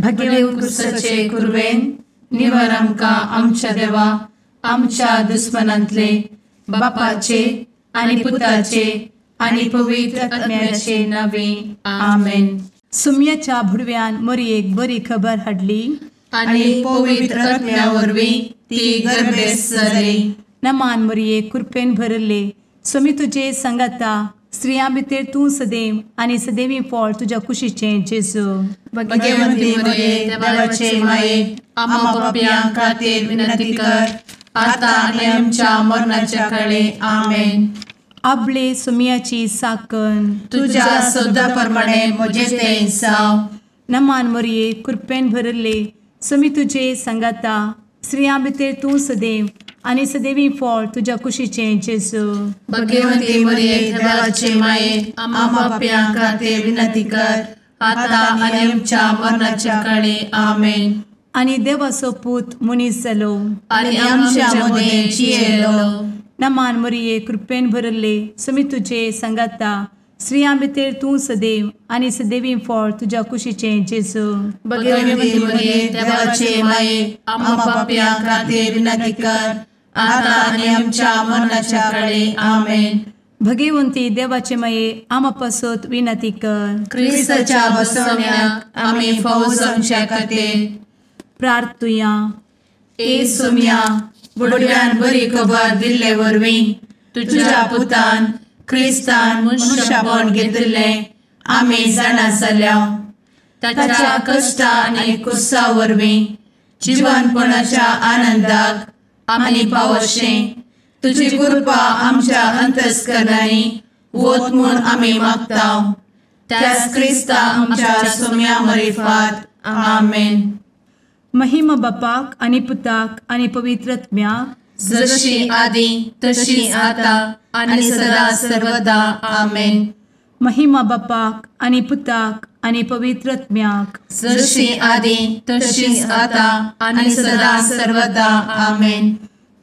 भगेव कुरवेन निवर आमकां आमच्या देवा आमच्या दुस्मनांतले बापाचे आनी पुताचे आनी पवित्र आत्म्याचे नावे आमेन. सुम्याच्या भुडव्यान मोरयेक बरी खबर हाडली आनी पवित्र आत्म्या वरवीं ती गर्भेस्त जाली. नमान मोरये, कृपेन भरले, स्वामी तुजे संगाता, स्त्रियां भितर तूं सदैव आनी सदैवी फळ तुज्या कुशीचें जेजू. भगवंती मोरये, देवाचे माये, आम्हा पापयां खातीर विनंती कर आता आनी आमच्या मरणाच्या काळे. आमेन. आपले सुम्याची साकन तुज्या सदा प्रमाणे म्हजें तें जावं. नमान मोरये, कृपेन भरले, स्वामी तुजे संगाता, स्त्रियां भितर तूं सदैव आनी सदैवी फळ तुज्या कुशीचें जेजू. भगवंती मोरये, देवाचे माये, आम्हा पापयां खातीर विनंती कर आता आनी आमच्या मरणाच्या काळे. आमेन. आनी देवाचो पूत मनीस जालो आनी आमच्या मदें जियेलो. नमान मोरये, कृपेन भरले, स्वामी तुजे संगाता, स्त्रियां भितर तूं सदैव आनी सदैवी फळ तुज्या कुशीचें जेजू. भगवंती मोरये, देवाचे माये, आम्हा पापयां खातीर विनंती कर आता आनी आमच्या मरणाच्या काळे. आमेन. भगवंती देवाचे माये, आम्हा पासत विनंती कर. क्रिस्ताच्या बसवण्याक आमी फावो जावच्या खातीर प्रार्थुया. ए सुम्या, बुडव्यान बरी खबर दिल्ले वरवीं तुज्या पुतान क्रिस्तान मनशापण घेतिल्लें आमी जाणा जाल्या. ताच्या कश्टा आनी कुसा वरवीं जिवनपणाच्या आनंदाक आमी पावशें तुजी कृपा आमच्या अंतस्करणांनी वत म्हूण आमी मागता. त्याच क्रिस्ता आमच्या सुम्या मरिफात. आमेन. महिमा बापाक आनी पुताक आनी पवित्र आत्म्याक, जशी आदी तशी आता आनी सदा सर्वदा. आमेन. महिमा बापाक आनी पुताक आनी पवित्र आत्म्याक, जशी आदी तशी आता आनी सदा सर्वदा. आमेन.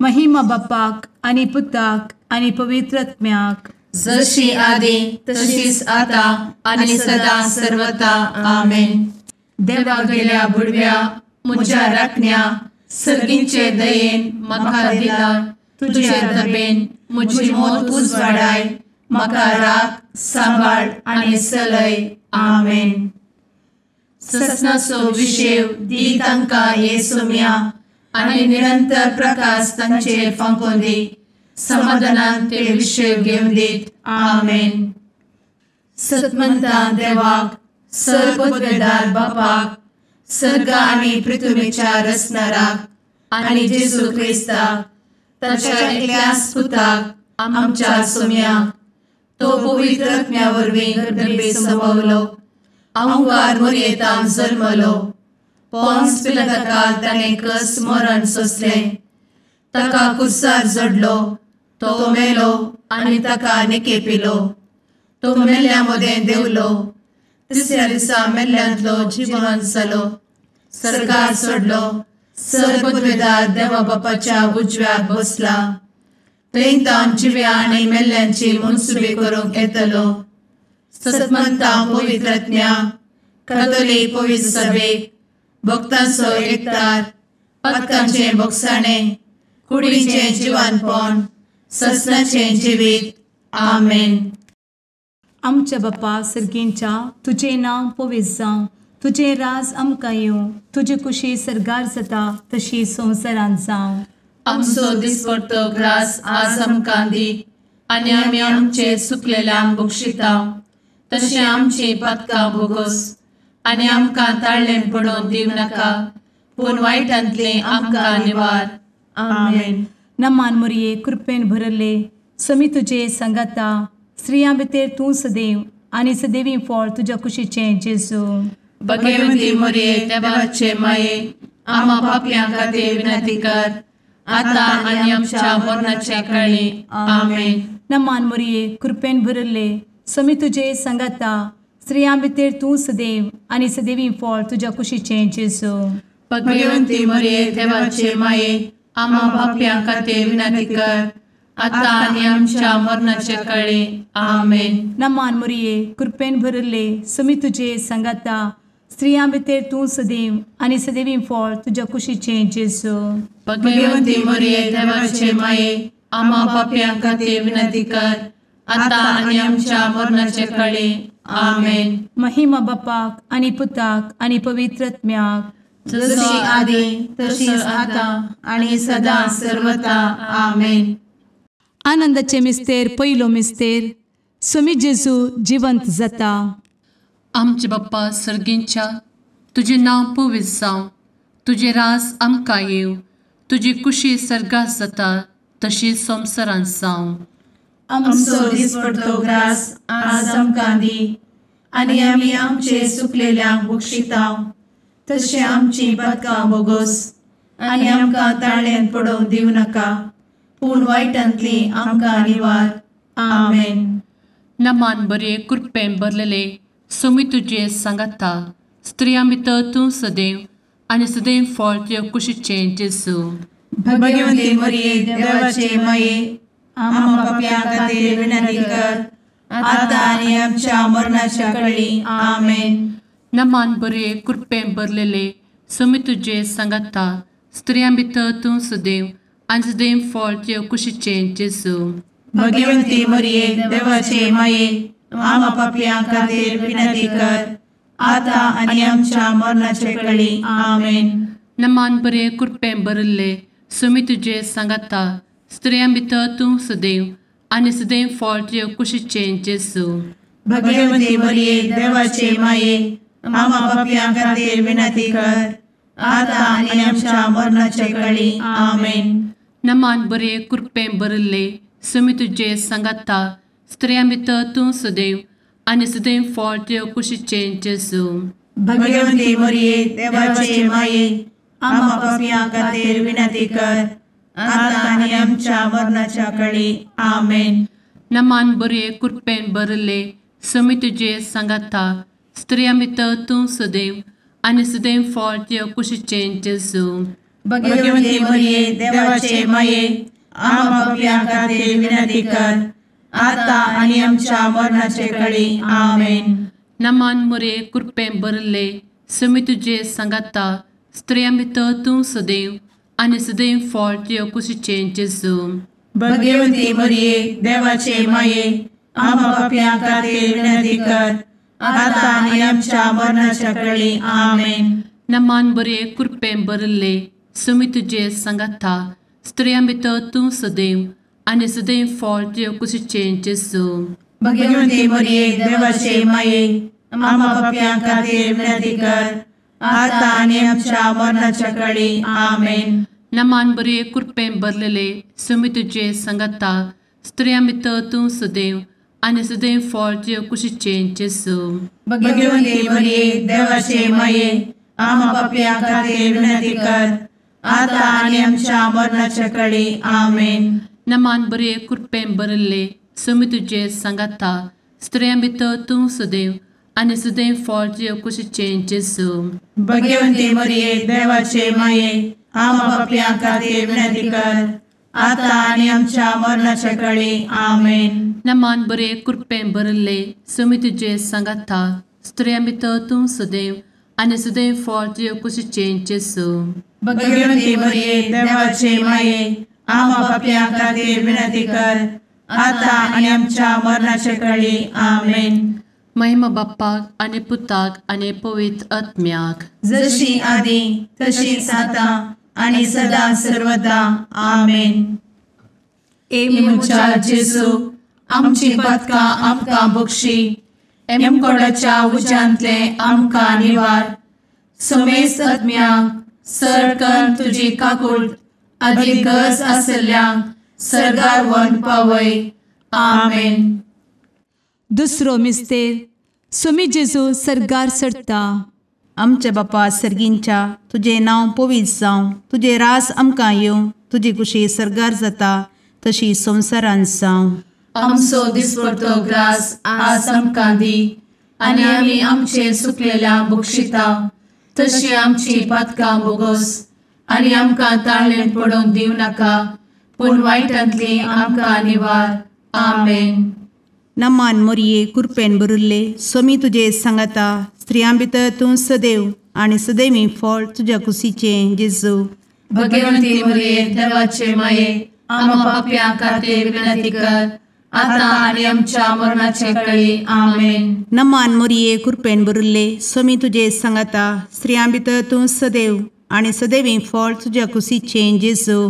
महिमा बापाक आनी पुताक आनी पवित्र आत्म्याक, जशी आदी तशीच आता आनी सदा सर्वदा. आमेन. देवा गेल्या बुडव्या म्हज्या राखण्या सर्गींचे दयेन म्हाका दिला तुजे दबेन म्हजी मोत उजवाडाय, म्हाका राख सांबाळ आनी चलय. आमेन. ससनाचो विशेव दी तांकां हे सोम्या आनी निरंतर प्रकाश तांचेर फांकोवन दी, समाधानान ते विशेव घेवन दीत. आमेन. सतमंता देवाक, सर्वपदवेदार बापाक, सर्ग आनी पृथ्वीच्या रचणाराक आनी जेजू क्रिस्ताक ताच्या एकल्याच पुताक आमच्या सोम्याक, तो पवित्र आत्म्या वरवीं गर्भे संभवलो, अहंकार मोरयेतान जल्मलो, पोन्स पिलाताकाल ताणें कस मरण सोंसलें, ताका कुर्सार जडलो, तो मेलो आनी ताका निकेपिलो, तो मेल्ल्या मदें देंवलो, तिसऱ्या दिसा मेल्ल्यांतलो जिवन जालो, सर्गार सोडलो, सर्वपदवेदार देवा बापाच्या उजव्याक बसला, थंय तावन जिव्या आनी मेल्ल्यांची मनसुबी करूंक येतलो. सतमंता पवित्र आत्म्या, कातोलीक पवित्र सभेक, भक्तांचो एकतार, पातकांचें भोगसाणें, कुडीचें जिवानपण, ससनाचें जिवीत. आमेन. आमच्या बापा सर्गींच्या, तुजें नांव पवित्र जावं, तुजें राज आमकां येवं, तुजी कुशी सर्गार जाता तशी संवसारांत जावं. आमचो दिसपडतो ग्रास आज आमकां दी आनी आमी आमचे सुकलेल्यांक बक्षिता तशें आमची पातकां भोगोस आनी आमकां ताळ्ळें पडोवन दिवं नाका, पूण वायटांतलें आमकां निवार. आमेन. नमान मोरये, कृपेन भरले, स्वामी तुजे संगाता, स्त्रियां भितर तूं सदैव आनी सदैवी फळ तुज्या कुशीचें जेजू. भगवंती मोरये, देवाचे माये, आम्हा पापयां खातीर विनंती कर आता आनी आमच्या मरणाच्या काळी. आमेन. नमान मोरये, कृपेन भरले, स्वामी तुजे संगाता, स्त्रियां भितर तूं सदैव आनी सदैवी फळ तुज्या कुशीचें जेजू. भगवंती मोरये, देवाचे माये, आम्हा पापयां खातीर विनंती कर आता आनी आमच्या मरणाच्या काळी. आमेन. नमान मोरये, कृपेन भरले, स्वामी तुजे संगाता, स्त्रियां भितर तूं सदैव आनी सदैवी फळ तुज्या कुशीचें जेजू. भगवंती मरिये देवाचे माये, आम्हा पापयां खातीर विनंती कर, आतां आनी आमच्या मरणाचे कळे. आमेन. महिमा बापाक आनी पुताक आनी पवित्र आत्म्याक, जशी आदी तशीच आतां आनी सदां सर्वता. आमेन. आनंदाचे मिस्तेर पयलो मिस्तेर, स्वामी जेजू जिवंत जाता. आमचे बाप्पा सर्गींच्या, तुजें नांव पवित्र जावं, तुजें राज आमकां येवं, तुजी कुशी सर्गात जाता तशी संवसारांत जावं. आमचो दिसपडतो ग्रास आज आमकां दी, आनी आमी आमचे सुकलेल्यांक बक्षिता तशें आमची पातकां बोगोस, आनी आमकां ताळ्यांत पडोवंक दिवं नाका, पूण वायटांतली आमकां निवार. आमेन. नमान बरे कृपेन भरलेले स्वामी तुजे सांगाता, स्त्रियां भितर तूं सदैव आनी सदैव फळ तुज्या कुशीचें जेजू. भगवंती मरिये देवाचे माये, आम्हा पापयां खातीर विनंती कर, आतां आनी आमच्या मरणाच्या कळी. आमेन. नमान बरे कृपेन भरलेले स्वामी तुजे सांगाता, स्त्रियां भितर तूं सदैव आनी सदैव फळ तुज्या कुशीचें जेजू. भगवंती मरिये देवाचे माये, आम्हा पापयां खातीर विनंती कर, आतां आनी आमच्या मरणाचे कळी. आमेन. नमान बरे कृपेन भरिल्ले स्वामी तुजे सांगाता, स्त्रियां भितर तूं सदैव आनी सदैव फळ तुज्या कुशीचें जेजू. भगवंती मरिये देवाचे माये, आम्हा पापयां खातीर विनंती कर, आतां आनी आमच्या मरणाचे कळी. आमेन. नमान बरे कृपेन भरिल्ले स्वामी तुजे सांगाता, स्त्रियां भितर तूं सदैव आनी सदैव फळ तुज्या कुशीचें जेजू. भगवंती मरिये देवाचे माये, आम्हा पापयां खातीर विनंती कर, आतां आनी आमच्या मरणाच्या कळी. आमेन. नमान बरे कृपेन भरिल्ले स्वामी तुजे सांगाता, स्त्रियां भितर तूं सदैव आनी सदैव फळ तुज्या कुशीचें जेजू. भगवंती मरिये देवाचे माये, आम्हा पापयां खातीर विनंती कर, आतां आनी आमच्या मरणाचे कळी. आमेन. नमान मरिये कृपेन भरिल्ले स्वामी तुजे सांगाता, स्त्रियां भितर तूं सदैव आनी सदैव फळ तुज्या कुशीचें जेजू. भगवंती मरिये देवाचे माये, आम्हा पापयां खातीर विनंती कर, आतां आनी आमच्या मरणाच्या कळी. आमेन. नमान बरे कृपेन भरिल्ले स्वामी तुजे सांगाता, स्त्रियां भितर तूं सदैव आनी सदैव फळ तुज्या कुशीचें जेजू. भगवंती मरिये देवाचे माये, आम्हा पापयां खातीर विनंती कर, आतां आनी आमच्या मरणाच्या कळी. आमेन. नमान बरे कृपेन भरलेले स्वामी तुजे सांगाता, स्त्रियां भितर तूं सदैव आनी सदैव फळ तुज्या कुशीचें जेजू. भगवंती मरिये देवाचे माये, आम्हा पापयां खातीर विनंती कर, आतां आनी आमच्या मरणाच्या कळी. आमेन. नमान बरे कृपेन भरिल्ले स्वामी तुजे सांगाता, स्त्रियां भितर तूं सदैव आनी सदैव फळ तुज्या कुशीचें जेजू. भगवंती मरिये देवाचे माये, आम्हा पापयां खातीर विनंती कर, आतां आनी आमच्या मरणाच्या कळी. आमेन. नमान बरे कृपेन भरिल्ले स्वामी तुजे सांगाता, स्त्रियां भितर तूं सदैव आनी सदैव फळ तुज्या कुशीचें जेजू. भगवंती मरिये देवाचे माये, आम्हा पापयां खातीर विनंती कर, आतां आनी आमच्या मरणाच्या कळी. आमेन. महिमा बाप्पाक आनी पुताक आनी पवित्र आत्म्याक, जशी आदी तशीच आतां आनी सदां सर्वदा. आमेन. ए म्हज्या जेजू, आमची पातकां आमकां बक्षी, एमकोडाच्या उज्यांतले आमकां निवार, समेस्त आत्म्यांक सरकन तुजी काकूट आदी गरज आशिल्ल्यांक सर्गार व्हरून पावय. आमेन. दुसरो मिस्तेर, स्वामी जेजू सर्गार चडटा. आमच्या बापा सर्गींच्या, तुजें नांव पवित्र जावं, तुजें राज आमकां येवं, तुजी कुशी सर्गार जाता तशी संवसारांत जावं. आमचो दिसपडतो ग्रास आज आमकां दी, आनी आमी आमचे सुकलेल्या बक्षिता तशी आमची पातकां बोगोस, आनी आमकां ताळ्ळेंत पडोवंक दिवं नाका, पूण वायटांतली आमकां निवार. आमेन. नमान मोरये कृपेन भरिल्ले स्वामी तुजे सांगाता, स्त्रियां भितर तूं सदैव आनी सदैवी फळ तुज्या कुशीचें जेजू। भगवंती मरिये देवाचे माये आम्हा पाप्यां खातीर विनंती कर आता आनी आमच्या मरणाचे वेळी। आमेन। नमान मरिये कृपेन भरिल्ले स्वामी तुजे सांगाता स्त्रियां भितर तूं सदैव आनी सदैवी फळ तुज्या कुशीचें जेजू।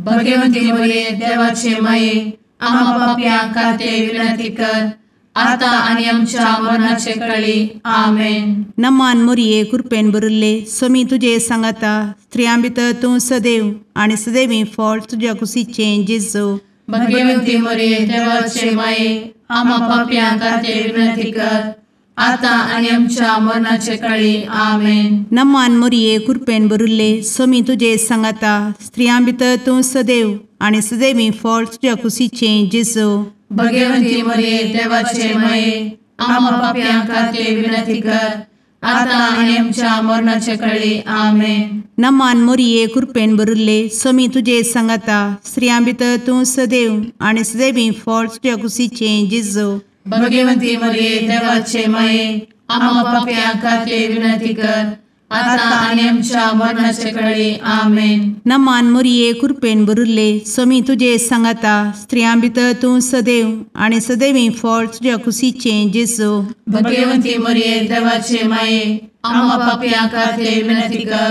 भगवंती मरिये देवाचे माये आम्हा पाप्यां खातीर विनंती कर आता आनी आमच्या मरणाचे वेळी। आमेन। नमान मरिये कृपेन भरिल्ले स्वामी तुजे सांगाता स्त्रियां भितर तूं सदैव आनी सदैवी फळ तुज्या कुशीचें जेजू। भगवंती मरिये देवाचे माये आम्हा पाप्यां खातीर विनंती कर आता आनी आमच्या मरणाचे वेळी। आमेन। नमान मरिये कृपेन भरिल्ले स्वामी तुजे सांगाता स्त्रियां भितर तूं सदैव आनी सदैवी फळ तुज्या कुशीचें जेजू। भगवंती मरिये देवाचे माये आम्हा पाप्यां खातीर विनंती कर आता आनी आमच्या मरणाचे वेळी। आमेन। नमान मरिये कृपेन भरिल्ले स्वामी तुजे सांगाता स्त्रियां भितर तूं सदैव आनी सदैवी फळ तुज्या कुशीचें जेजू। भगवंती मरिये देवाचे माये आम्हा पाप्यां खातीर विनंती कर आता आनी आमच्या मरणाचे वेळी। आमेन। नमान मरिये कृपेन भरिल्ले स्वामी तुजे सांगाता स्त्रियां भितर तूं सदैव आनी सदैवी फळ तुज्या कुशीचें जेजू। भगवंती मरिये देवाचे माये आम्हा पाप्यां खातीर विनंती कर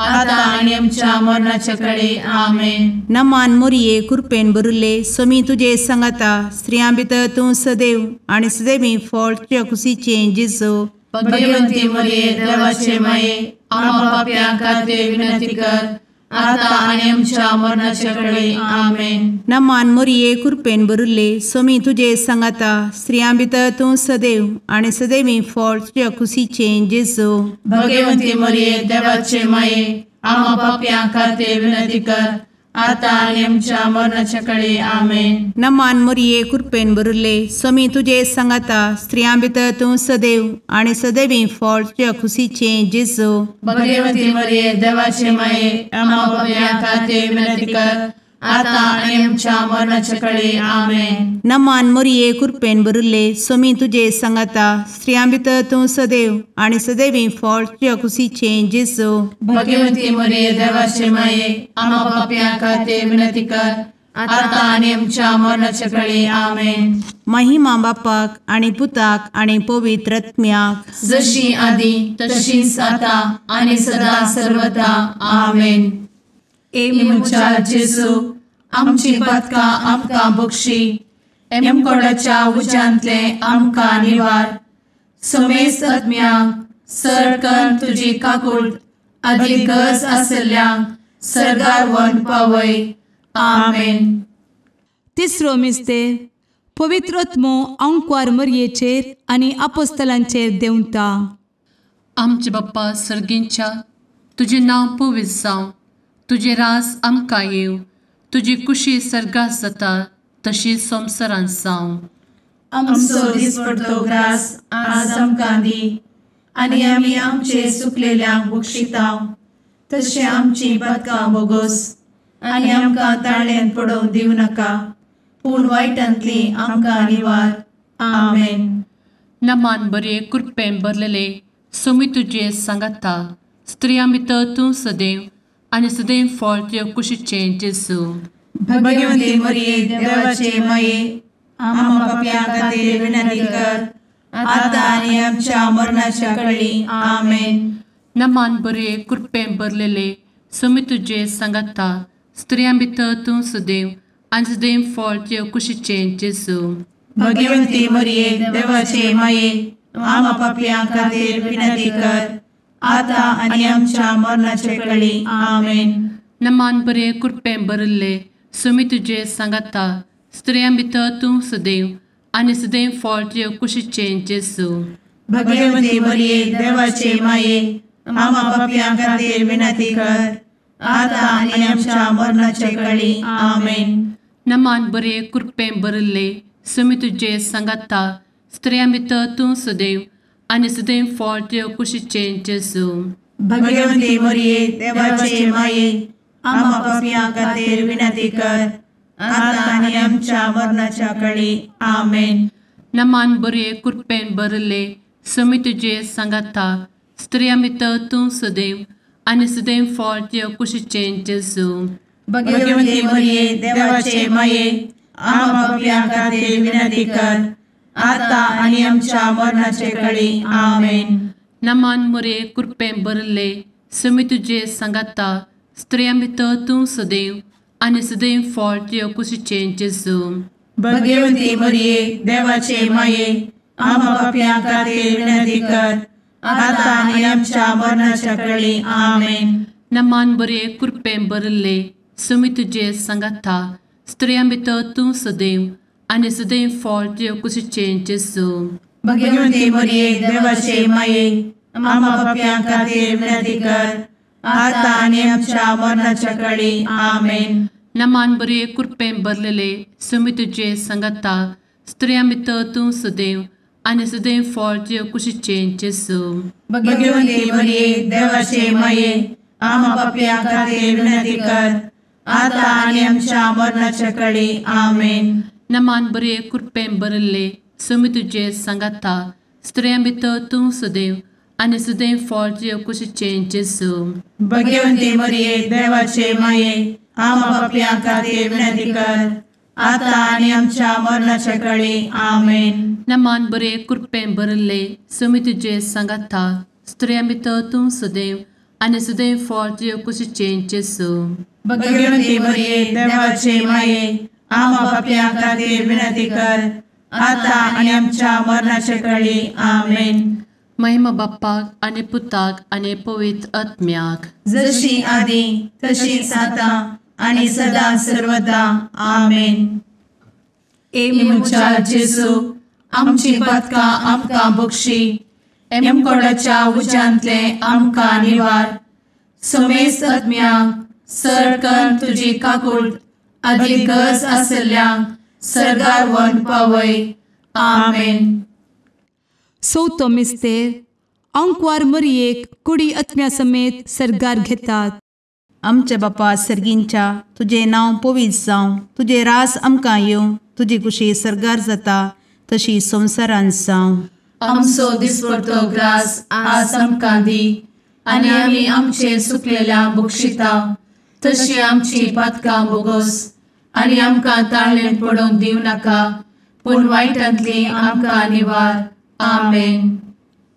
आता आनी आमच्या मरणाचे वेळी। आमेन। नमान मरिये कृपेन भरिल्ले स्वामी तुजे सांगाता स्त्रियां भितर तूं सदैव आनी सदैवी फळ तुज्या कुशीचें जेजू। भगवंती मरिये देवाचे माये आम्हा पाप्यां खातीर विनंती कर आता आनी आमच्या मरणाचे वेळी। आमेन। नमान मरिये कृपेन भरिल्ले स्वामी तुजे सांगाता स्त्रियां भितर तूं सदैव आनी सदैवी फळ तुज्या कुशीचें जेजू। भगवंती मरिये देवाचे माये आम्हा पाप्यां खातीर विनंती कर आता आनी आमच्या मरणाचे वेळी। आमेन। नमान मरिये कृपेन भरिल्ले स्वामी तुजे सांगाता स्त्रियां भितर तूं सदैव आनी सदैवी फळ तुज्या कुशीचें जेजू। भगवंती मरिये देवाचे माये आम्हा पाप्यां खातीर विनंती कर आता आनी आमच्या मरणाचे वेळी। आमेन। नमान मरिये कृपेन भरिल्ले स्वामी तुजे सांगाता स्त्रियां भितर तूं सदैव आनी सदैवी फळ तुज्या कुशीचें जेजू। भगवंती मरिये देवाचे माये आम्हा पाप्यां खातीर विनंती कर आता आनी आमच्या मरणाचे वेळी। आमेन। महिमा बापाक आनी पुताक आनी पवित्र आत्म्याक जशी आदी तशीच आता आनी सदा सर्वदा। आमेन। ए म्हज्या जेजू आमची पातकां आमकां बक्षी एमकोडाच्या उज्यांतले आमकां निवार समेस्त आत्म्यांक सरकन तुजी काकूट आदी गरज आशिल्ल्यांक सर्गार व्हरून पावय। आमेन। तिसरो मिस्तेर पवित्र आत्मो आंकवार मरयेचेर आनी आपोस्तलांचेर देंवता। आमचे बाप्पा सर्गींच्या तुजें नांव पवित्र जावं, तुजें राज आमकां येवं, तुजी कुशी सर्गात जाता तशी संवसारांत जावं। आमचो दिसपडतो ग्रास आज आमकां दी आनी आमी आमचे सुकलेल्यांक बक्षिता तशें आमची पातकां बोगोस आनी आमकां ताळ्यान पडोवंक दिवं नाका पूण वायटांतली आमकां निवार। आमेन। नमान बरे कृपेन भरलेले स्वामी तुजे सांगाता स्त्रियां भितर तूं सदैव आनी सदैव फळ तुज्या कुशीचें जेजू। भगवंती मरिये देवाचे माये आम्हा पाप्यां खातीर विनंती कर आता आनी आमच्या मरणाच्या वेळी। आमेन। नमान बरे कृपेन भरलेले स्वामी तुजे सांगाता स्त्रियां भितर तूं सदैव आनी सदैव फळ तुज्या कुशीचें जेजू। भगवंती मरिये देवाचे माये आम्हा पाप्यां खातीर विनंती कर आता आनी आमच्या मरणाचे वेळी। आमेन। नमान बरे कृपेन भरिल्ले स्वामी तुजे सांगाता स्त्रियां भितर तूं सदैव आनी सदैव फळ तुज्या कुशीचें जेजू। भगवंती मरिये देवाचे माये आम्हा पाप्यां खातीर विनंती कर आता आनी आमच्या मरणाचे वेळी। आमेन। नमान बरे कृपेन भरिल्ले स्वामी तुजे सांगाता स्त्रियां भितर तूं सदैव आनी सदैव फळ तुज्या कुशीचें जेजू। भगवंती मरिये देवाचे माये आम्हा पाप्यां खातीर विनंती कर आता आनी आमच्या मरणाच्या वेळी। आमेन। नमान बरे कृपेन भरिल्ले समी तुजे सांगाता स्त्रियां भितर तूं सदैव आनी सदैव फळ तुज्या कुशीचें जेजू। भगवती मरिये देवाचे माये आम्हा पाप्यां खातीर विनंती कर आता आनी आमच्या मरणाचे कळी। आमेन। नमान मोरये कृपेन भरिल्ले समी तुजे सांगाता स्त्रियां भितर तूं सदैव आनी सदैव फळ तुज्या कुशीचें जेजू। भगवती मरिये देवाचे माये आम्हा पाप्यां खातीर विनंती कर आता आनी आमच्या मरणाच्या कळी। आमेन। नमान बरे कृपेन भरिल्ले समी तुजे सांगाता स्त्रियां भितर तूं सदैव आनी सदैव फळ तुज्या कुशीचें जेजू। भगवती मरिये देवाचे माये आम्हा पाप्यां खातीर विनंती कर आता आनी आमच्या मरणाच्या कळी। आमेन। नमान बरे कृपेन भरिल्ले समी तुजे सांगाता स्त्रियां भितर तूं सदैव आनी सदैव फळ तुज्या कुशीचें जेजू। भगवती मरिये देवाचे माये आम्हा पाप्यां खातीर विनंती कर आता आनी आमच्या मरणाच्या कळी। आमेन। नमान बरे कृपेन भरिल्ले समी तुजे सांगाता स्त्रियां भितर तूं सदैव आनी सदैव फळ तुज्या कुशीचें जेजू। भगवती मरिये देवाचे माये आम्हा पाप्यां खातीर विनंती कर आता आनी आमच्या मरणाच्या कळी। आमेन। नमान बरे कृपेन भरिल्ले समी तुजे सांगाता स्त्रियां भितर तूं सदैव आनी सदैव फळ तुज्या कुशीचें जेजू। भगवती मरिये देवाचे माये आम्हा पाप्यां खातीर विनंती कर आता आनी आमच्या मरणाच्या कळी। आमेन। महिमा बाप्पाक आनी पुताक आनी पवित्र आत्म्याक, जशी आदी तशीच आता आनी सदा सर्वदा। आमेन। ए म्हज्या जेजू आमची पातकां आमकां बक्षी, एमकोडाच्या उज्यांतले आमकां निवार, समेस्त आत्म्यांक सरकन तुजी काकूट आदी गरज आसल्ल्यांक सर्गार व्हरून पावय। आमेन। चवथो मिस्तेर आंकवार मरियेक कुडी आत्म्या समेत सर्गार घेतात। आमच्या बापा सर्गींच्या तुजें नांव पवित्र जावं, तुजें राज आमकां येवं, तुजी कुशी सर्गार जाता तशी संवसारांत जावं। आमचो दिसपडतो ग्रास आज आमकां दी आनी आमी आमचे सुकलेल्या बक्षिता तशी आमची पातकां बोगोस आनी आमकां ताळेन पडोवंक दिवं नाका पूण वायटांतली आमकां निवार। आमेन।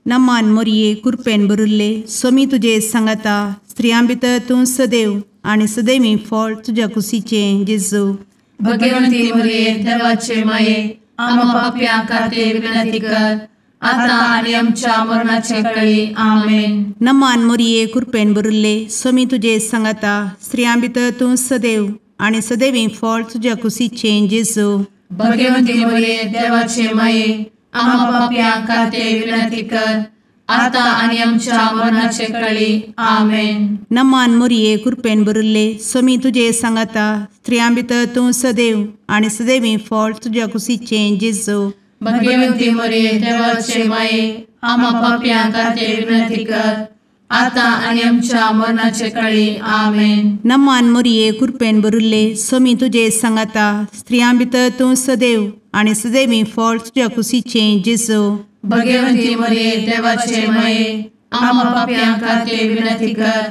नमान मोरये कृपेन भरिल्ले स्वामी तुजे सांगाता स्त्रियां भितर तूं सदैव आनी सदैवी फळ तुज्या कुशीचें जेजू। भगवंती मोरये देवाचे माये आम्हा पाप्यां खातीर विनंती कर आता आनी आमच्या मरणाचे कळी। आमेन। नमान मोरये कृपेन भरिल्ले स्वामी तुजे सांगाता स्त्रियां भितर तूं सदैव आनी सदैवी फळ तुज्या कुशीचें जेजू। भगवंती मोरये देवाचे माये आम्हा पाप्यां खातीर विनंती कर आता आनी आमच्या मरणाचे कळी। आमेन। नमान मोरये कृपेन भरिल्ले स्वामी तुजे सांगाता स्त्रियां भितर तूं सदैव आनी सदैवी फळ तुज्या कुशीचें जेजू। भगवंती मोरये देवाचे माये आम्हा पाप्यां खातीर विनंती कर आता आनी आमच्या मरणाचे कळी। आमेन। नमान मोरये कृपेन भरिल्ले स्वामी तुजे सांगाता स्त्रियां भितर तूं सदैव आनी सदैवी फळ तुज्या कुशीचें जेजू। भगवंती मोरये देवाचे माये आम्हा पाप्यां खातीर विनंती कर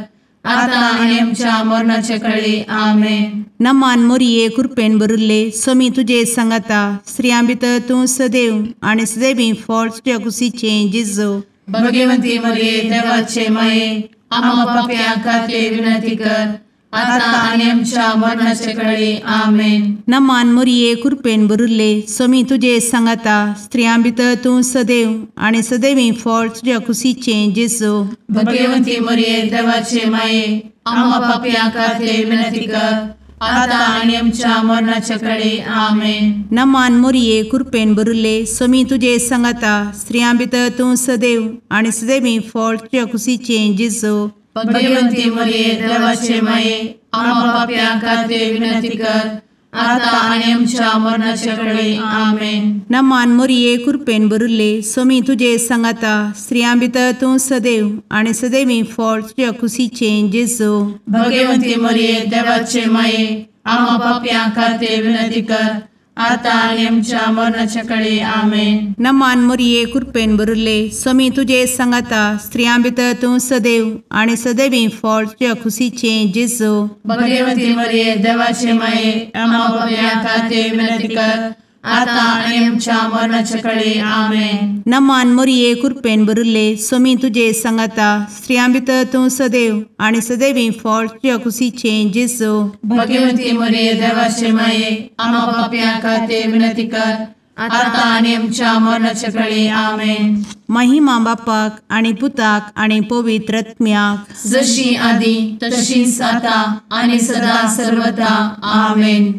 आता आनी आमच्या मरणाचे कळी। आमेन। नमान मोरये कृपेन भरिल्ले स्वामी तुजे सांगाता स्त्रियां भितर तूं सदैव आनी सदैवी फळ तुज्या कुशीचें जेजू। भगवंती मोरये देवाचे माये आम्हा पाप्यां खातीर विनंती कर आता आनी आमच्या मरणाचे कळी। आमेन। नमान मोरये कृपेन भरिल्ले स्वामी तुजे सांगाता स्त्रियां भितर तूं सदैव आनी सदैवी फळ तुज्या कुशीचें जेजू। भगवंती मोरये देवाचे माये आम्हा पाप्यां खातीर विनंती कर आता आनी आमच्या मरणाचे कळी। आमेन। नमान मोरये कृपेन भरिल्ले स्वामी तुजे सांगाता स्त्रियां भितर तूं सदैव आनी सदैवी फळ तुज्या कुशीचें जेजू। भगवंती मोरये देवाचे माये आम्हा पाप्यां खातीर विनंती कर आता आनी आमच्या मरणाचे कळी। आमेन। नमान मोरये कृपेन भरिल्ले स्वामी तुजे सांगाता स्त्रियां भितर तूं सदैव आनी सदैवी फळ तुज्या कुशीचें जेजू। भगवंती मोरये देवाचे माये आम्हा पाप्यां खातीर विनंती कर आतां आनी आमच्या मरणाच्या कळे. आमेन. नमान मोरये कृपेन भरिल्ले स्वामी तुजे सांगाता, स्त्रियां भितर तूं सदैव आनी सदैवी फळ तुज्या खुशीचें जेजू. भगवती मरिये देवाचे माये, आम्हा पाप्यां खातीर विनंती कर, आतां आनी आमच्या मरणाच्या कळे. आमेन. नमान मोरये कृपेन भरिल्ले स्वामी तुजे सांगाता, स्त्रियां भितर तूं सदैव आनी सदैवी फळ तुज्या खुशीचें जेजू. भगवती मरिये देवाचे माये, आम्हा पाप्यां खातीर विनंती कर, आतां आनी आमच्या मरणाच्या कळे. आमेन. महिमा बापाक आनी पुताक आनी पवित्र आत्म्याक, जशी आदी तशीच आतां आनी सदा सर्वदा. आमेन.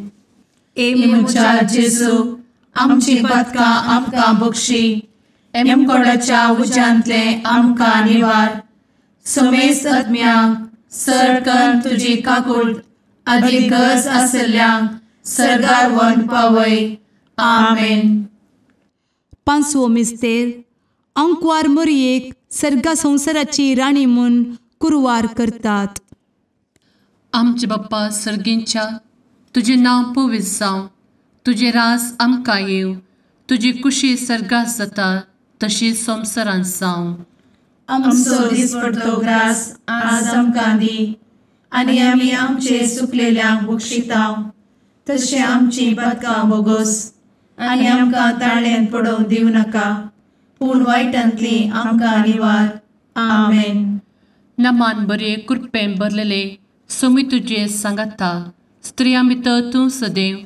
ए म्हज्या जेजू, आमची पातकां आमकां बक्षी, एमकोडाच्या उज्यांतले आमकां निवार, समेस्त आत्म्यांक सरकन तुजी काकूट आदी गरज आशिल्ल्यांक सर्गार व्हरून पावय. आमेन. पांचवो मिस्तेर अंकवार मोरयेक सर्गा संवसाराची राणी म्हूण कुरवार करतात. आमचे बाप्पा सर्गींच्या, तुजें नांव पवित्र जावं, तुजें राज आमकां येवं, तुजी कुशी सर्गात जाता तशी संवसारांत जावं. आमचो दिसपडतो ग्रास आज आमकां दी, आनी आमी आमचे सुकलेल्यांक बक्षितांव, तशें आमची पातकां बोगोस, आनी आमकां ताळ्यांत पडोवंक दिवं नाका, पूण वायटांतली आमकां निवार. आमेन. नमान बरे कृपेन भरलेले स्वामी तुजे सांगाता, स्त्रियां भितर तूं सदैव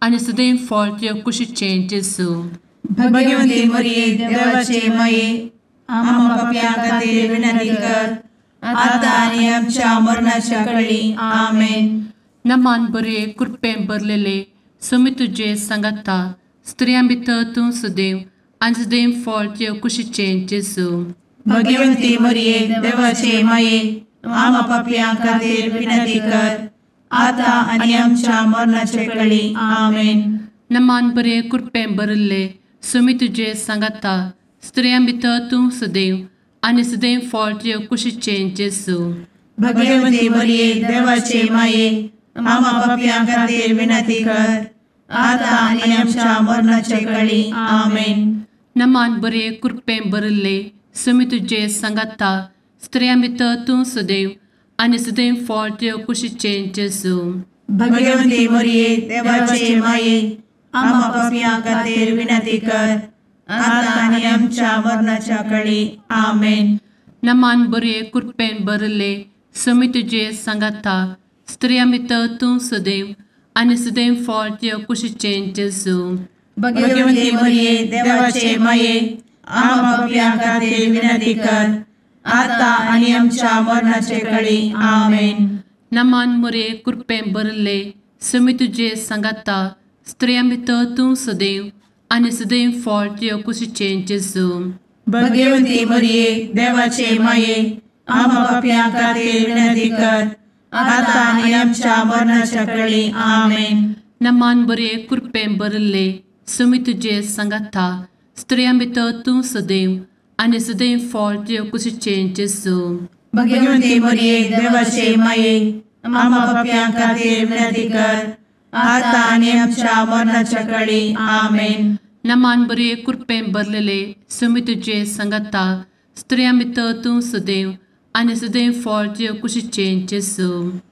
आनी सदैव फळ तुज्या कुशीचें जेजू. भगवती मरिये देवाचे माये, आम्हा पाप्यां खातीर विनंती कर, आतां आनी आमच्या मरणाच्या कळी. आमेन. नमान बरे कृपेन भरलेले स्वामी तुजे सांगाता, स्त्रियां भितर तूं सदैव आनी सदैव फळ तुज्या कुशीचें जेजू. भगवती मरिये देवाचे माये, आम्हा पाप्यां खातीर विनंती कर, आतां आनी आमच्या मरणाच्या कळी. आमेन. नमान बरे कृपेन भरिल्ले स्वामी तुजे सांगाता, स्त्रियां भितर तूं सदैव आनी सदैव फळ तुज्या कुशीचें जेजू. भगवती मरिये देवाचे माये, आम्हा पाप्यां खातीर विनंती कर, आतां आनी आमच्या मरणाच्या कळी. आमेन. नमान बरे कृपेन भरिल्ले स्वामी तुजे सांगाता, स्त्रियां भितर तूं सदैव आनी सदैव फळ तुज्या कुशीचें जेजू. भगवती मरिये देवाचे माये, आम्हा पाप्यां खातीर विनंती कर, आतां आनी आमच्या मरणाच्या कळी. आमेन. नमान बरे कृपेन भरिल्ले स्वामी तुजे सांगाता, स्त्रियां भितर तूं सदैव आनी सदैव फळ तुज्या कुशीचें जेजू. भगवती मरिये देवाचे माये, आम्हा पाप्यां खातीर विनंती कर, आतां आनी आमच्या मरणाचे कळी. आमेन. नमान मरिये कृपेन भरिल्ले स्वामी तुजे सांगाता, स्त्रियां भितर तूं सदैव आनी सदैव फळ तुज्या कुशीचें जेजू. भगवती मरिये देवाचे माये, आम्हा पाप्यां खातीर विनंती कर, आतां आनी आमच्या मरणाच्या कळी. आमेन. नमान बरे कृपेन भरिल्ले स्वामी तुजे सांगाता, स्त्रियां भितर तूं सदैव आनी सदैव फळ तुज्या कुशीचें जेजू. भगवती मरिये देवाचे माये, आम्हा पाप्यां खातीर विनंती कर, आतां आनी आमच्या मरणाच्या कळी. आमेन. नमान बरे कृपेन भरलेले स्वामी तुजे सांगाता, स्त्रियां भितर तूं सदैव आनी सदैव फळ तुज्या कुशीचें जेजू.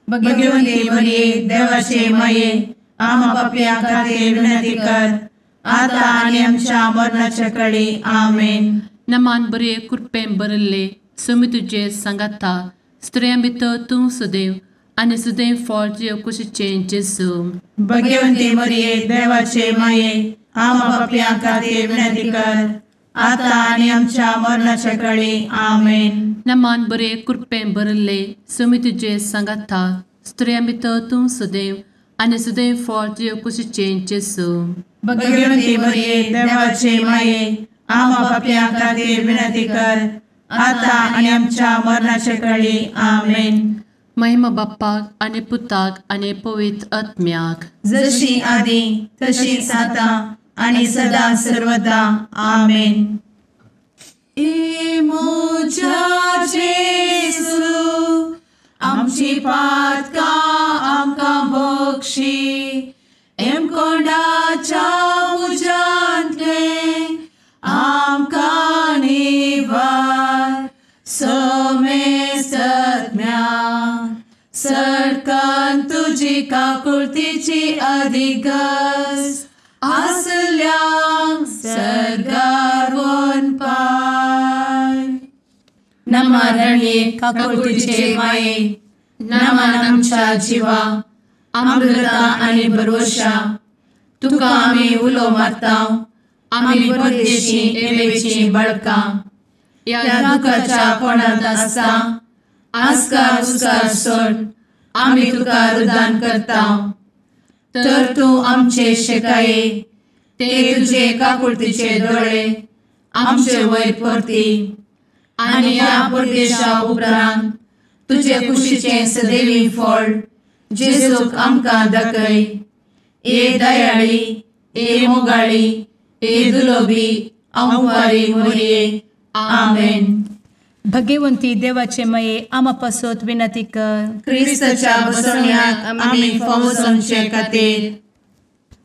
भगवती मरिये देवाचे माये, आम्हा पाप्यां खातीर विनंती कर, आतां आनी आमच्या मरणाच्या कळी. आमेन. नमान बरे कृपेन भरिल्ले स्वामी तुजे सांगाता, स्त्रियां भितर तूं सदैव आनी सदैव फळ तुज्या कुशीचें जेजू. भगवती मरिये देवाचे माये, आम्हा पाप्यां खातीर विनंती कर, आतां आनी आमच्या मरणाच्या कळी. आमेन. नमान बरे कृपेन भरिल्ले स्वामी तुजे सांगाता, स्त्रियां भितर तूं सदैव आनी सदैव फळ तुज्या कुशीचें जेजू. भगवती मरिये देवाचे माये, आम्हा पाप्यां खातीर विनंती कर, आतां आनी आमच्या मरणाच्या कळी. आमेन. महिमा बाप्पाक आनी पुताक आनी पवित्र आत्म्याक, जशी आदी तशीच आतां आनी सदा सर्वदा. आमेन. ए म्हज्या जेजू, आमची पातकां आमकां बक्षी, एमकोंडाच्या तुजी काकुळतीची अधिगस आसल्यांक सर्गार वनपाय. नमा रणये काकुळतीचे माये, नमन आमच्या जिवा, अमृता आनी भरवशा, तुका आमी उलो मारता, आमी परदेशी एवेची बळकां, ह्या दुखाच्या कोणांत आसता आस्कार उस्कार सोड आमी तुका रुदान करता. तर तूं आमचे शेकाये ते तुजे काकुळतीचे दोळे आमचे वयर परती आनी ह्या परदेशा उपरांत तुजे कुशीचें सदैवी फळ जेजूक आमकां दाखय. ए दयाळी, ए मोगाळी, ए दुलोबी अंवारी मोरये. आमेन. भगवंती देवाचे मये आमा पासत विनंती कर. क्रिस्ताच्या बसवण्याक आमी फावो जावचे खातीर.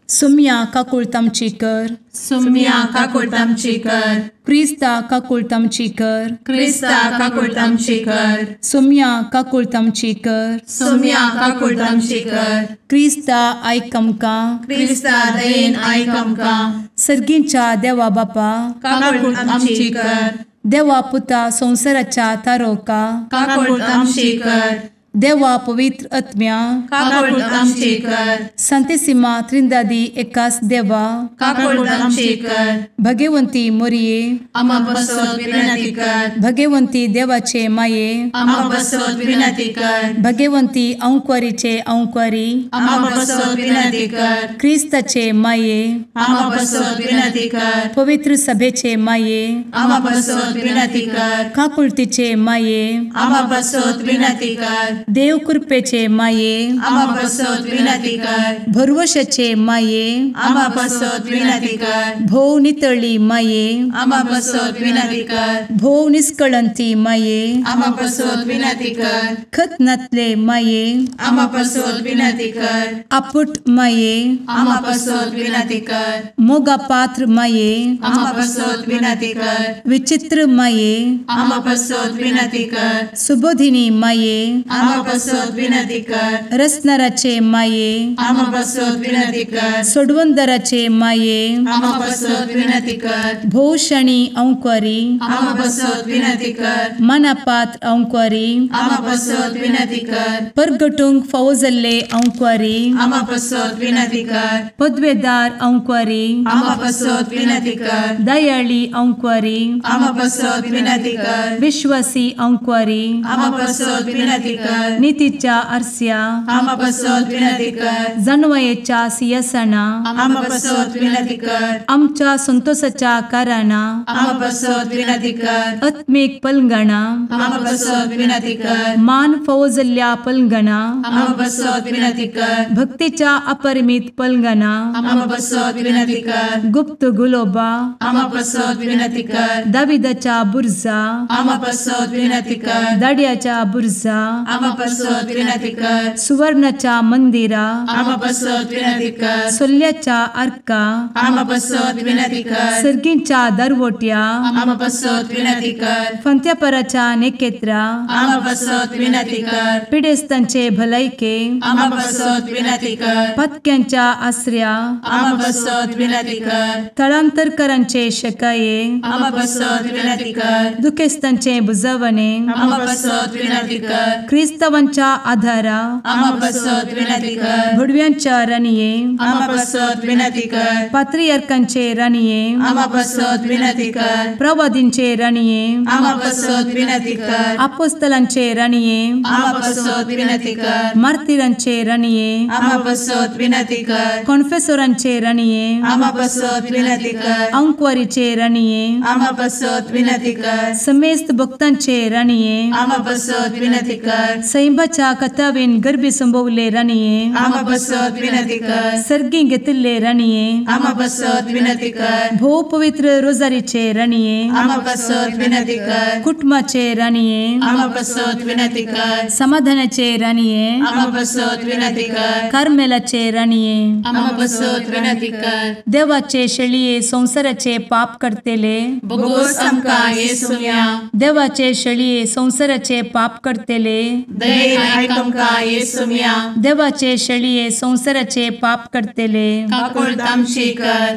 सुम्या काकुळट आमची कर. सुम्या काकुळट आमची कर. क्रिस्ता काकुळट आमची कर. क्रिस्ता काकुळट आमची कर. सुम्या काकुळट आमची कर. सुम्या काकुळट आमची कर. क्रिस्ता आयक आमकां. क्रिस्ता दयेन आयक आमकां. सर्गींच्या देवा बापा काकुळट आमची कर. देवा पुता संवसाराच्या तारोका काकुळट आमची कर. देवा पवित्र आत्म्या काकुळट आमची कर. संतेसिमा त्रिंदादी एकास देवा काकुळट आमची कर. भगवंती मोरये आमा पासत विनंती कर. भगवंती देवाचे माये आमा पासत विनंती कर. भगवंती अंकुरीचे अंकुरी आमा पासत विनंती कर. क्रिस्ताचे माये आमा पासत विनंती कर. पवित्र सभेचे माये आमा पासत विनंती कर. काकुळतीचे माये आमा पासत विनंती कर. देव कृपेचे माये आमा पासत विनंती कर. भरवशाचे माये आमा पासत विनंती कर. भोव नितळी माये आमा पासत विनंती कर. भोव निष्कळंती माये आमा पासत विनंती कर. खत नातले माये आमा पासत विनंती कर. आपुट माये आमा पासत विनंती कर. मोगा पात्र माये आमा पासत विनंती कर. विचित्र माये आमा पासत विनंती कर. सुबोधिनी माये आमा पासत विनंती कर. रसनाराचे माये आमा पासत विनंती कर. सोडवंदराचे माये आमा पासत विनंती कर. भोवशणी अंकुरी आमा पासत विनंती कर. मनापात्र अंकुरी आमा पासत विनंती कर. परगटूंक फावो जाल्ले अंकुरी आमा पासत विनंती कर. पदवेदार अंकुरी आमा पासत विनंती कर. दयाळी अंकुरी आमा पासत विनंती कर. विश्वासी अंकुरी आमा पासत विनंती कर. नितीच्या आरस्या आमा पासत विनंती कर. जानवयेच्या सिंहासना आमा पासत विनंती कर. आमच्या संतोषाच्या कारणा आमा पासत विनंती कर. आत्मीक पलंगणा आमा पासत विनंती कर. मान फावो जाल्ल्या पलंगणा आमा पासत विनंती कर. भक्तीच्या अपरिमित पलंगणा आमा पासत विनंती कर. गुप्त गुलोबा आमा पासत विनंती कर. दाविदाच्या बुर्जा आमा पासत विनंती कर. दाड्याच्या बुर्जा आमा पासत विनंती कर. सुवर्णाच्या मंदिरा आमा पासत विनंती कर. सोल्ल्याच्या आर्का आमा पासत विनंती कर. सर्गींच्या दरवट्या आमा पासत विनंती कर. फंत्यापराच्या नेकेत्रा आमा पासत विनंती कर. पिडेस्तांचे भलायके आमा पासत विनंती कर. पत्क्यांच्या आसऱ्या आमा पासत विनंती कर. थळांतरकरांचे शकाये आमा पासत विनंती कर. दुखेस्तांचे बुजवणे आमा पासत विनंती कर. क्रिस्तावांच्या आधारा आमा पासत विनंती कर. भुडव्यांच्या राणये आमा पासत विनंती कर. पात्रियार्कांचे राणये आमा पासत विनंती कर. प्रवादींचे राणये आमा पासत विनंती कर. आपोस्तलांचे राणये आमा पासत विनंती कर. मार्तिरांचे राणये आमा पासत विनंती कर. कॉन्फेसोरांचे राणये आमा पासत विनंती कर. अंकुवारीचे राणये आमा पासत विनंती कर. समेस्त भक्तांचे राणये आमा पासत विनंती कर. सैंबाच्या कथावेन गर्भी संभवले राणये आमा पासत विनंती कर. सर्गी घेतिल्ले राणये आमा पासत विनंती कर. भोव पवित्र रोजारीचे राणये आमा पासत विनंती कर. कुटुंबाचे राणये आमा पासत विनंती कर. समाधानाचे राणये आमा पासत विनंती कर. कार्मेलाचे राणये आमा पासत विनंती कर. देवाचे शेळये संवसाराचे पाप करतेले बोगोस आमकां येसुम्या देवाचे शेळये संवसाराचे पाप करतेले दयेन आयक आमकां येसुम्या। देवाचे शेळये संवसाराचे पाप करतले काकुळट आमची कर।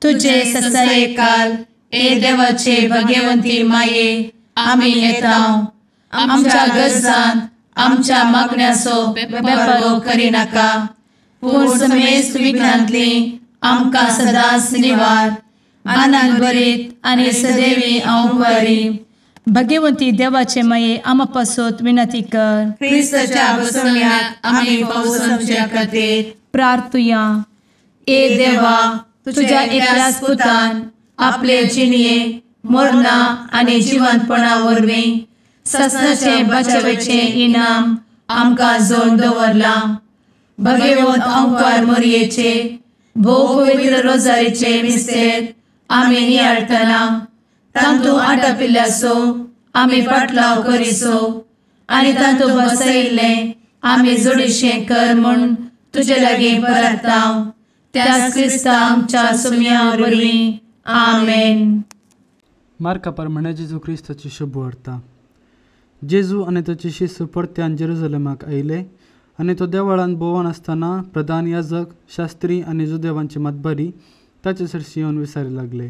तुजे ससायेकाल ए देवाचे भगवंती माये आमी येता आमच्या गरजान आमच्या मागण्याचो बेपर्वो करिनाका पूण समेस्त विघ्नांतली आमकां सदांच निवार। आनंद भरीत आनी सदैवी अंवकारी भगवंती देवाचे माये आमा पासत विनंती कर। क्रिस्ताच्या बसवण्याक आमी पावसाच्या खातीर प्रार्थुया। ए देवा तुझ्या एकल्याच पुतान आपले जिणये मरणा आनी जिवंतपणा वरवीं ससनाचे बचावेचे इनाम आमकां जोडून दवरलां। भगवंत अंकार मोरयेचे भोव पवित्र रोजारीचे मिस्तेर आमी नियाळटना तांतू आटापिल्ल्याचो आमी पाटलाव करिसो आनी तांतू बसयिल्लें आमी जोडीशें कर म्हूण तुजे लागीं परता त्याच क्रिस्ता आमच्या सुम्या वरवीं आमेन। मार्का प्रमाणे जेजू क्रिस्ताची शुभ वार्ता। जेजू आनी ताचे शिश्य परत्यान जेरुजलेमाक आयले आनी तो देवळांत भोंवन आसतना प्रधान याजक शास्त्री आनी जुदेवांची मतबारी ताचे सरशी येवन विचारी लागले,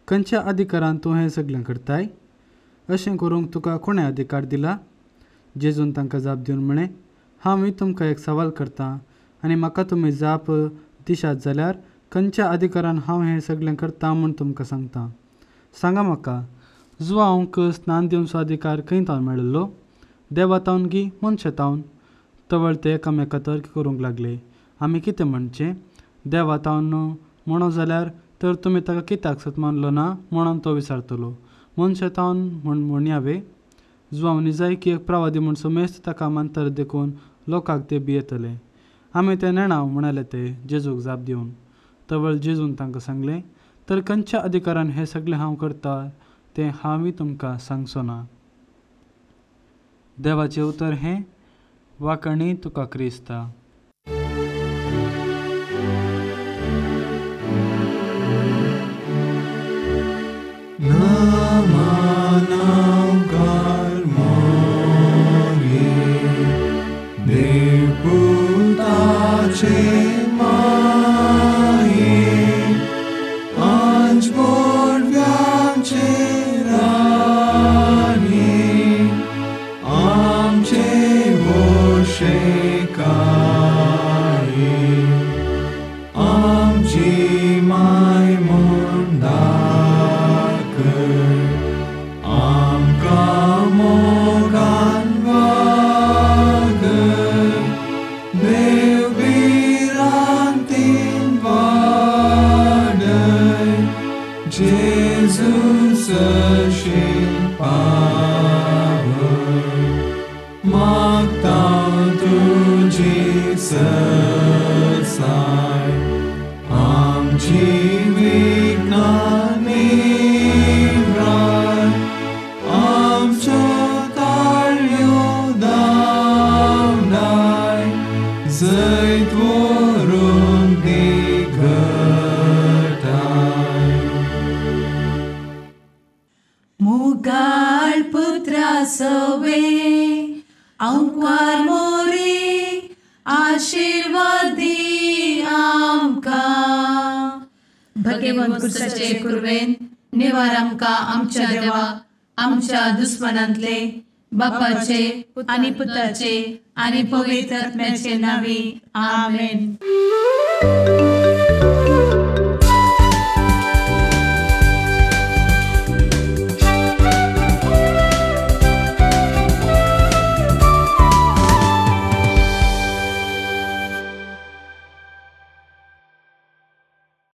खंयच्या अधिकारान तूं हें सगळें करताय? अशें करूंक तुका कोणें अधिकार दिला? जेजून तांकां जाप दिवन म्हळें, हांव तुमकां एक सवाल करतां आनी म्हाका तुमी जाप दिशात जाल्यार खंयच्या अधिकारान हांव हें सगळें करतां म्हूण तुमकां सांगता। सांगा म्हाका, जुवांक स्नान दिवचो अधिकार खंय तावन मेळिल्लो? देवा तावन गी मनशा तावन? तवळ ते एकामेका तर्क करूंक लागले, आमी कितें म्हणचें? देवा तावन म्हणो जाल्यार तर तुमी ताका कित्याक सत मानलो ना म्हणून तो विचारतलो। मनशा तावन म्हूण म्हणयावे? जुवांव निजाय की एक प्रवादी म्हूण समेस्त ताका मानतले देखून लोकांक ते भियेतले। आमी ते नेणाव म्हणाले ते जेजूक जाप दिवन। तवळ जेजून तांकां सांगलें, तर खंयच्या अधिकारान हें सगळें हांव करता तें हांवूय तुमकां सांगचो ना। देवाचें उतर हें। वाकणी तुका क्रिस्ता। आमच्या देवा आमच्या दुस्मनांतले बापाचे आनी पुताचे आनी पवित्र आत्म्याचे नांवी आमेन।